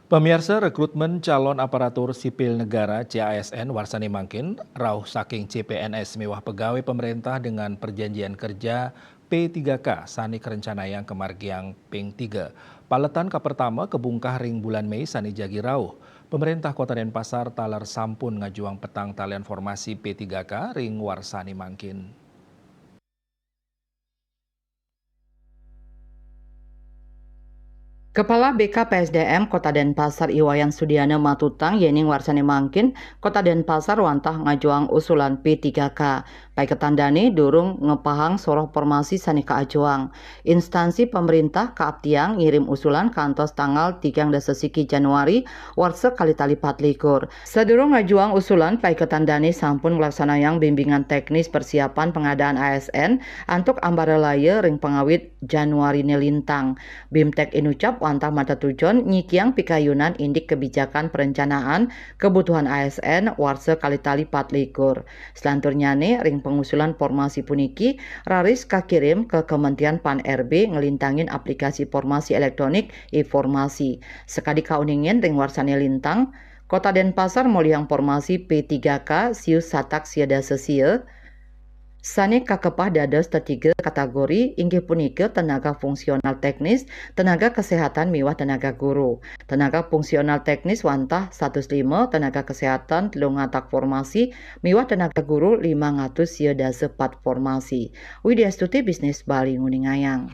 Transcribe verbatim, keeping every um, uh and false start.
Pemirsa, rekrutmen calon aparatur sipil negara C A S N warsani mangkin rauh saking C P N S miwah pegawai pemerintah dengan perjanjian kerja P tiga K sani kerencanayang kemargiang ping tiga. Paletan kapertama kebungkah ring bulan Mei sani jagi rauh. Pemerintah Kota Denpasar taler sampun ngajuang petang talian formasi P tiga K ring warsani mangkin. Kepala B K P S D M Kota Denpasar I Wayan Sudiana matutang yening warsani mangkin Kota Denpasar wantah ngajuang usulan P tiga K. Paiketan dane durung ngepahang soroh formasi sane kaajuang. Instansi pemerintah kaaptiang ngirim usulan kantos tanggal tigang dasa siki Januari warsa kalih tali patlikur. Sadurung ngajuang usulan, paiketan dane sampun nglaksanayang bimbingan teknis persiapan pengadaan A S N antuk ambara laya ring pangawit Januarine lintang. Bimtek inucap wantah matetujon nyikiang pikayunan indik kebijakan perencanaan kebutuhan A S N warsa kalih tali patlikur. Selanturnyane, ring pangusulan formasi puniki raris kakirim ka Kementerian Pan R B nglintangin aplikasi formasi elektronik e-formasi. Sakadi kauningin ring warsane lintang, Kota Denpasar molihang formasi P tiga K siu satak sia dasa sia, sane kakepah dados tetiga kategori, inggih punika tenaga fungsional teknis, tenaga kesehatan miwah tenaga guru. Tenaga fungsional teknis wantah satus lima, tenaga kesehatan telung atak formasi, miwah tenaga guru limang atus sia dasa pat formasi. Widya Stuti, Bisnis Bali, nguningayang.